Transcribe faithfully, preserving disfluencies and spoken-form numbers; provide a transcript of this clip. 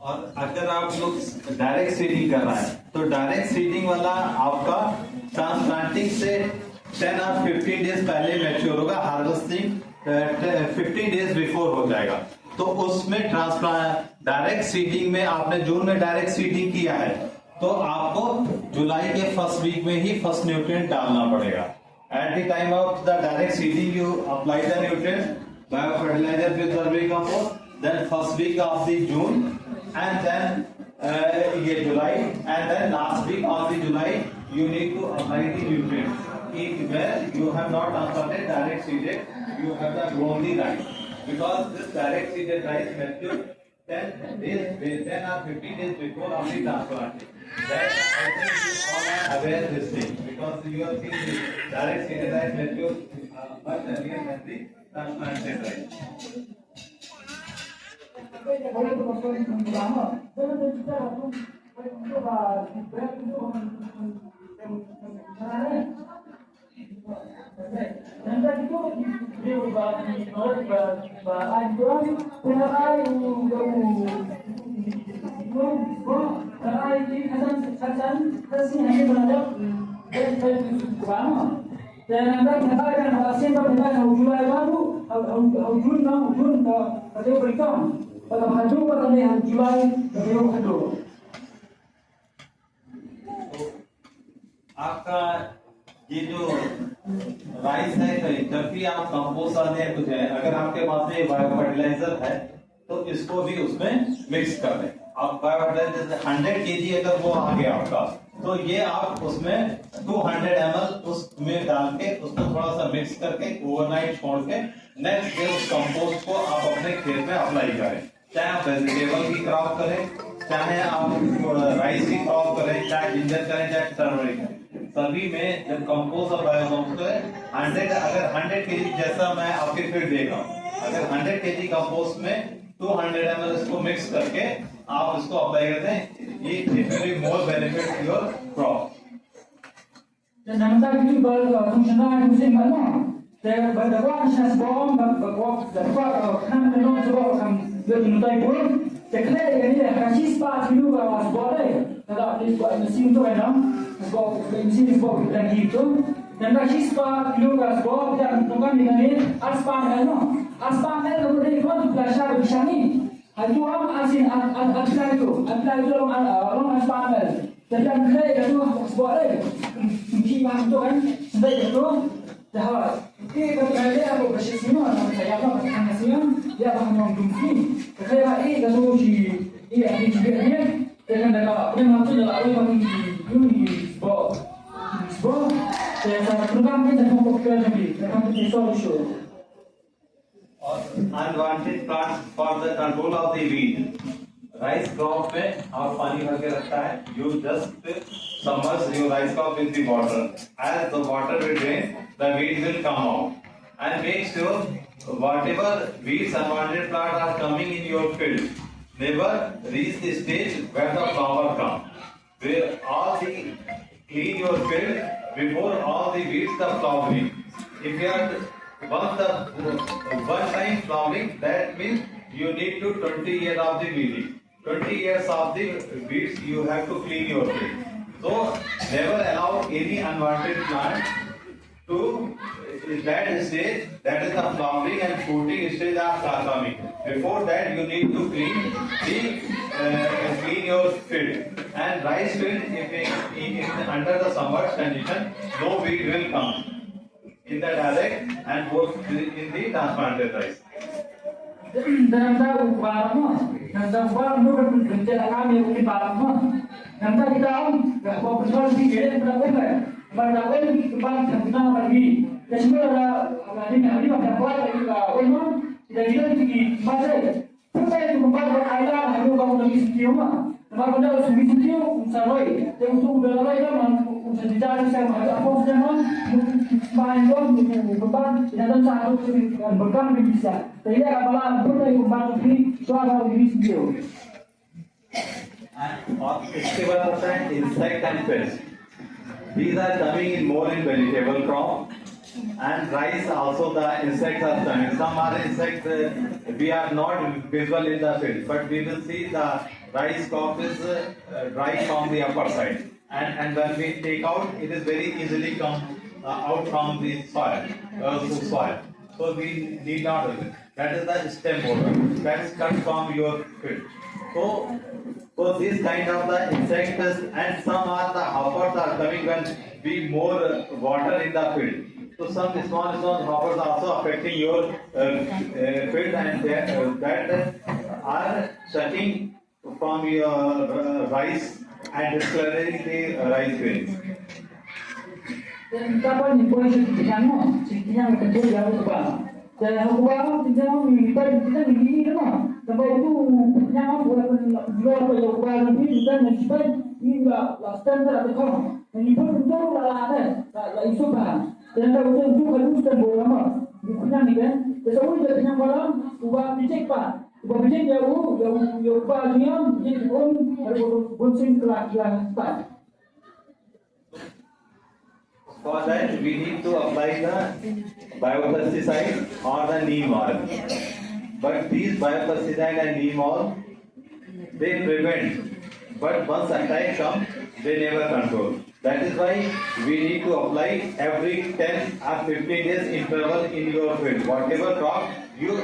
और अगर आप लोग डायरेक्ट सीडिंग कर रहा है तो डायरेक्ट सीडिंग वाला आपका ट्रांसप्लांटिंग से टेन और फिफ्टीन डेज पहले मैच्योर होगा, हार्वेस्टिंग फिफ्टीन डेज बिफोर हो जाएगा। तो उसमें ट्रांसप्लांट डायरेक्ट सीडिंग में आपने जून में डायरेक्ट सीडिंग किया है तो आपको जुलाई के फर्स्ट वीक में ही फर्स्ट न्यूट्रिएंट डालना पड़ेगा। At the time of the direct seeding, you apply the nutrient, biofertilizer with vermicompost, then first week of the June, and then uh, ये July, and then last week of the July, you need to apply the nutrient. If where you have not transplanted direct seeded, you have the only rice because this direct seeded rice matures ten days, ten or fifteen days before of the transplanting. That I think you all are aware this thing because you have seen the direct seeded rice matures uh, much earlier than the transplanted rice. आपका ये जो राइस है, कहीं जब भी आप कंपोस्ट डालते हैं कुछ है, अगर आपके पास में बायो फर्टिलाइजर है तो इसको भी उसमें मिक्स कर दें। आप बायो फर्टिलाइजर जैसे हंड्रेड केजी अगर वो आ गया आपका, तो ये आप उसमें टू हंड्रेड एम एल उसमें डाल के उसको थोड़ा सा मिक्स करके ओवरनाइट छोड़ के नेक्स्ट डे उस कंपोस्ट को आप अपने खेत में अप्लाई करें। चाहे आप वेजिटेबल की क्रॉप करें, चाहे आप राइस की क्रॉप करें, चाहे जिंजर करें, चाहे टर्मरिक करें, सभी में जब कंपोस्ट और बायो कंपोस्ट करें, हंड्रेड अगर हंड्रेड केजी, जैसा मैं आपके फीड दे रहा हूँ, अगर हंड्रेड केजी कंपोस्ट में टू हंड्रेड एम एल इसको मिक्स करके आप इसको अप्लाई करते हैं, ये it will be more benefit to your crop. Te namar ta kitu ba, uh, tung shana tung sing ba no. Te ba da kwah shna sbom ba, ba kwah da kwah, uh, kham da no sbom kham yo tung tai pun. Te khlei ka ni da ka shi spah kilo ka sbom dei. Ka da khlei sbom machine tu kan no. Sbom machine sbom ka ni tu. Dan ka shi spah kilo ka sbom da tung kan ni ka ni ar spah mel no. Ar spah mel ka dei ko tu plasha ka bishani. Hatu am asin at at at pila itu, at pila itu long at long at panel. Tentang kre itu sebuah eh. Mungkin itu kan sedai itu. Dah. Ini kan ada apa bersih semua, saya apa kan semua. Ya apa yang dum sini. Kaya eh kan si ini ada juga ni. Dengan dah apa yang tu dah apa yang ni ni sebuah. Sebuah. Saya satu kan kita mau ke lagi. Kita kan kita solution. और अनवांटेड प्लांट्स फॉर द कंट्रोल ऑफ द वीड। राइस क्रॉप में आप पानी भर के रखता है, you just submerge your rice crop with the water. As the water will drain, the weed will come out. And make sure whatever weeds, unwanted plant are coming in your field, never reach the stage where the flower come. Where all the clean your field before all the weeds the flowering. If you are once the one time flowering, that means you need to twenty year of the weeding. Twenty years of the weeds you have to clean your field. So never allow any unwanted plant to that stage, that is the flowering and fruiting stage are coming. Before that, you need to clean the uh, clean your field and rice field. If, if, if under the submerged condition, no weed will come in the direct and both in the transplanted rice. Dalam tahu baru, dalam tahu baru, menurut rencana kami mungkin baru. Dalam tahu kita, dah buat persoalan di dalam berapa Mara da wen ki kpa ki thamna margi. Da shimla da da ni ni ma da kwa da wen ma. Da ni ki ma se. Putai tu kpa da ai la ha ru ba u da mi sitio ma. Ma ko da u mi sitio un sa roi. Te u tu da roi da ma un sa di jari sa ma da pos da ma. Ma en don tu kpa da sa tu ki berkam di bisa. Te ya ka bala putai tu kpa da ni so da u mi sitio. And sixty-one percent insect and pest. These are coming in more in vegetable crop and rice also the insects are coming. Some are insects uh, we are not visible in the field, but we will see the rice crop is uh, dry from the upper side. And, and when we take out, it is very easily come uh, out from the soil, uh, soil. So we need not That is the stem borer. That is cut from your field. So, so this kind of the insects and some are the hoppers are coming when we more water in the field. So some small small hoppers also affecting your uh, uh, field and that, uh, that are sucking from your uh, rice and discoloring the rice grains. Dan kapan ni poi si kinyang mo, si kinyang kecil yang tu bang. Dan aku bang, kinyang ni kita kita ni ni mo. Sampai itu kinyang aku akan jual pada aku bang ni kita ni sipai ni la la standar tu kau. Ni pun tu la la ada, la la isu bang. Dan dah udah tu kalau standar bola mo. Di kinyang ni kan, kita tahu je kinyang bola, ubah picik bang. Ba pynjit ïa u, ïa u, ïa u ba jingïam, pynjit kum, bun sien kla kla pat. For that, we need to apply the biopesticide or the neem oil. But these biopesticide and neem oil, they prevent. But once attack comes, they never control. That is why we need to apply every ten or fifteen days interval in your field. Whatever crop you